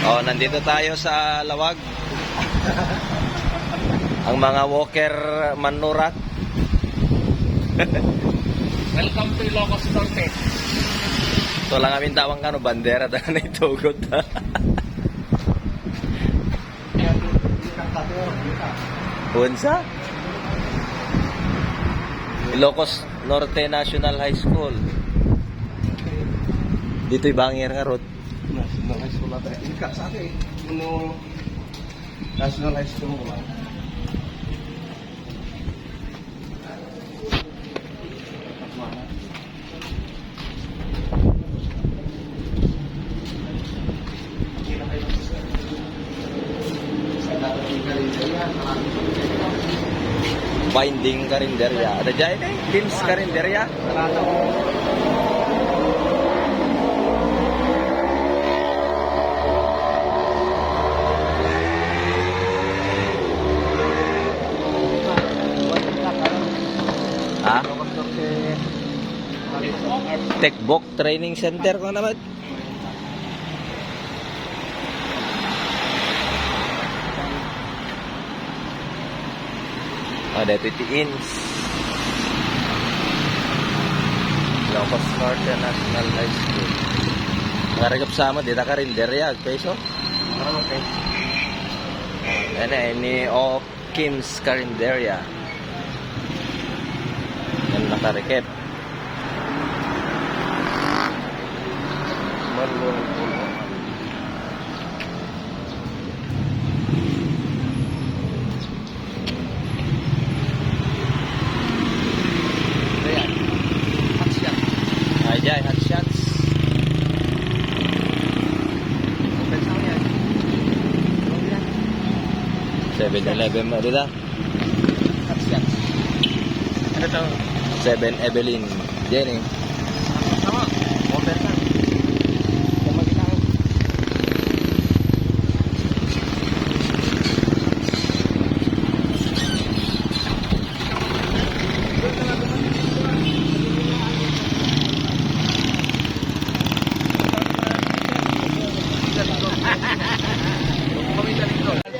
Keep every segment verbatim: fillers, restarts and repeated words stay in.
Oh, nandito tayo sa Lawag. Ang mga walker manurat. Welcome to Ilocos Norte. Ito lang amin tawang kano, bandera ta na itugot. Unsa? Ilocos Norte National High School. Dito'y banger nga road. National High School ata. Inka sa akin. Ano? National High School ko lang. Binding karinderya. Ada jay ni? Kim's karinderya. Ha? Tekbok Training Center ko naman. Ah, dito iti ins. Ilocos Norte National High School. Ngarigap sama, dita karinderya, agpeso. Ah, okay. Ano, ini, oh, Kim's Carinderia. Yan, nakarikip. Ayan. Hot shots. Ay, jay, hot shots. Open sa yan. Seven Eleven mo, di ba? Hot shots. Ano to? Seven Evelyn. Jenny. Tama. Open na. Tama kita.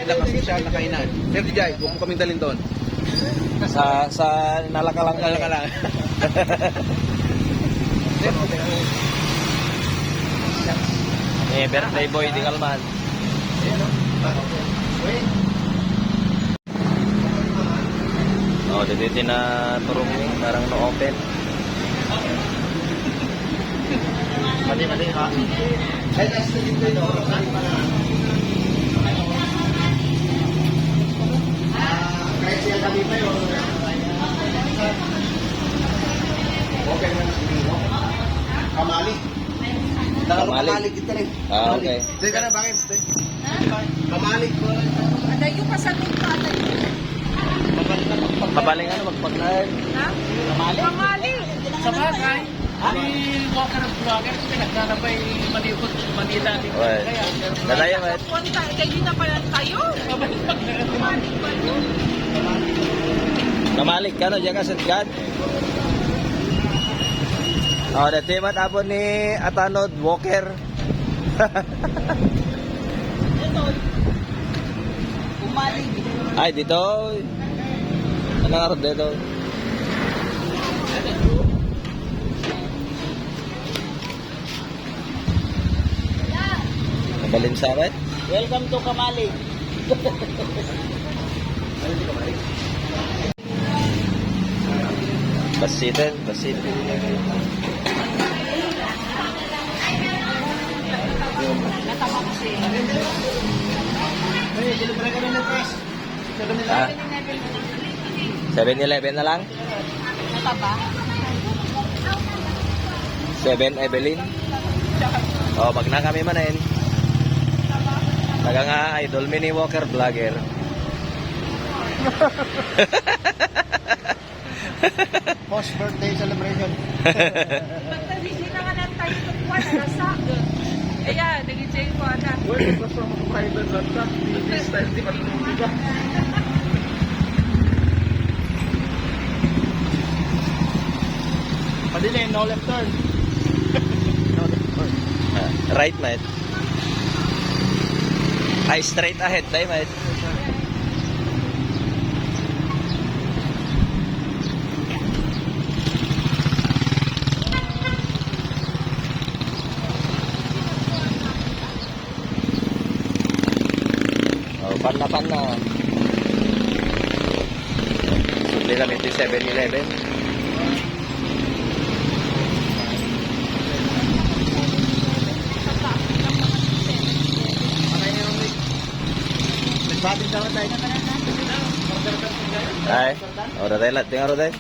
Sila kasi siya nakainan. Sir D J, huwag mo kaming dalhin doon. Sa, sa nalakalang ka. Nalakalang. Eh, birthday boy, di kalman. Oh, dito na turong ni, parang no open. Mati, mati, ha? Kamali. Kamali. Kamali kita rin. Ah, okay. Teka na, bakit? Kamali. Adayo ka sa pinto, adayo. Mabaling ano, magpaglain. Ha? Kamali. Kamali. Sa bagay, si Walker ang vlogger, kasi nagkarabay, malikot, manita, di ba? Well, kaya, natayo, man. Puwan tayo, kaya di na pala tayo. Kamali pa yun. Namalik ka, no? Diyan ka, Saint God? Oh, dati man, apo ni Atanod Walker. Ito. Umalig. Ay, dito. Ano nga rin dito? Mabalin sa akin? Welcome to Kamalig. Basitan, basitan. Ah, seven eleven na lang? Seven Evelyn. Oh, pag na kami manen. Taga nga idol, mini walker vlogger. Post birthday celebration. Pagka-D J na nga lang tayo, kuwan, nasa. Ayan, nag-D J ko, ana. Well, it was from a private laptop. This time, di pa rin, di ba? Pwede na yun, no left turn. No left turn. Ah, right, mate. Ay, straight ahead tayo, mate. Oh, pan na, pan na. Sudli kami ti Seven Eleven. Ay, ora tayo lahat. Tingnan ora tayo.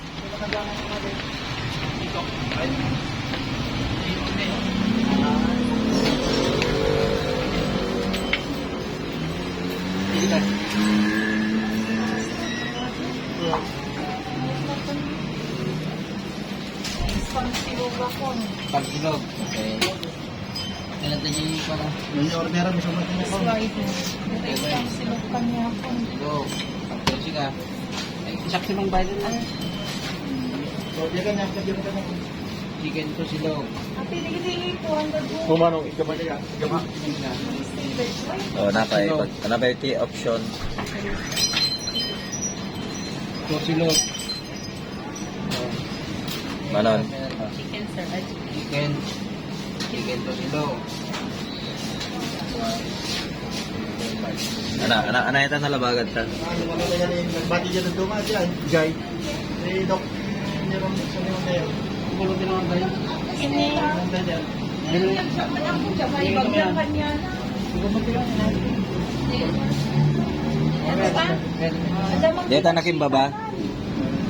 Pangsilog ako. Pangsilog. Okay. Kailan tayo yung parang Yung order, may sumunod na ako. Slide. Ito yung pangsilog kanya ako. Silog. Pangsilog siya. Ay, sakto ng bayad na. So, di ka na, pwede mo ka na. Chicken to silog. Ate, digi-digi po, ang dagko. Kumano, ikaw ba niya? Ikaw ba? Chicken na. Oh, napay, Silog. Napay ti option. To silog. Manon. Chicken, sir. Ay, chicken. Chicken. Chicken to silog. Ana, ana, ana, ita nalabagan ta. Ano, ano, ano, ano, nagbati dyan ng tuma, dyan. Jay. Eh, Doc, meron sa mga kayo. Kulo din naman tayo. Sini. Meron tayo dyan. Meron. Ano ba? Deta na kimbaba.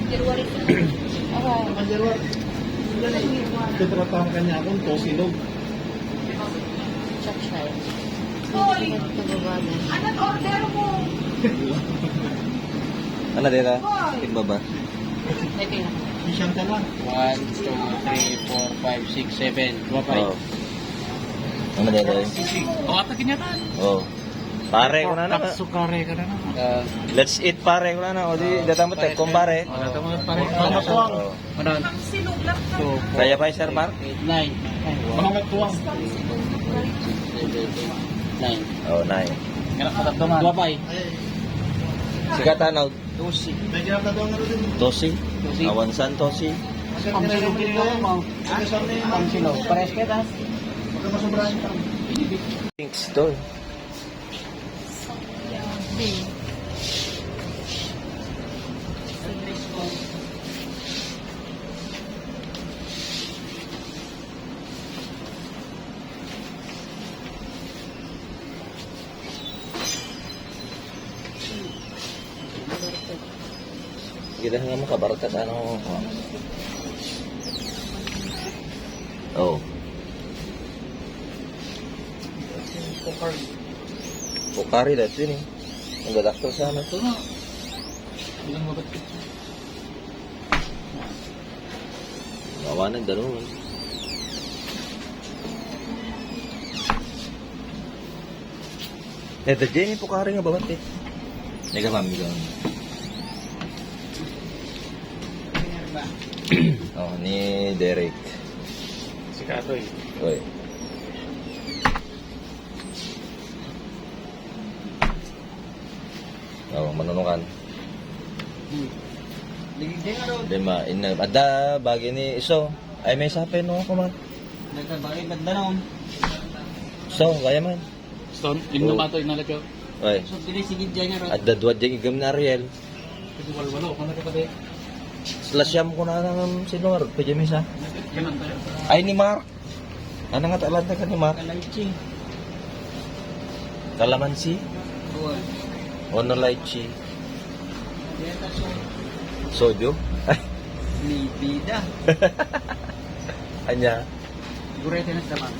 January. Ito na pa ang kanya akong tosilog. Hoy! Anong order mo? Ano deta? Hoy! Kimbaba. Siyam ka lang. One, two, three, four, five, six, seven. Dua pa eh. Oh. Ano deta? Oh, ata kinyakan. Oh. Pare, kuna na. Taksukare ka na na. Ah, Let's eat, pare, kuna na. O di, ah, datang mo, pare, tekong pare. Oh, datang mo, pare. Oh, mga tuwang. Oh. Ano? Ang silog lang ka. Two, four, Kaya pa, Sir Mark? Eight, nine. Ay, wow. Mga tuwang. Seven, eight, nine. Oh, nine. Kaya ka tatlo nga. Dua pa eh. Sikat, ano? Dosi. Dosi? Dosi. Awan san, dosi. Ang silog din naman mo. Ha? Ang silog. Pares kita. Thanks, tol. Kita nga makabarkas, ano? Oh. Pocari. Pocari, that's yun eh. Ang dadakto sana. Ito nga. Ilang mabat-, Gawa ng dalawang. Eh, the Jenny Pocari nga babat eh. Nega mami ko. Oh, ni Derek. Si Katoy. Oy. Oh, manunukan. Hmm. Digdi nga ron. Di ma, ina, ada, bagi ni iso. Ay, may sapin, no, kuman. Nagkabagi, banda na, um. So, kaya man. Stone, imno Oh. Mato, inalagyo. Ay. So, dili, sige, dyan nga ron. Adda duwa dyan igam na Ariel. Kasi walwalo, kung nagkatabi. Sila siyam ko na lang ang sino nga ron, pwede may isa. Ganun tayo. Ay, ni Mark. Ano nga talan ka ni Mark? Lychee. Kalamansi? Uwan. O no lychee? Beta so. Soju? Ay. Ni bida. Anya? Gurete na sa man.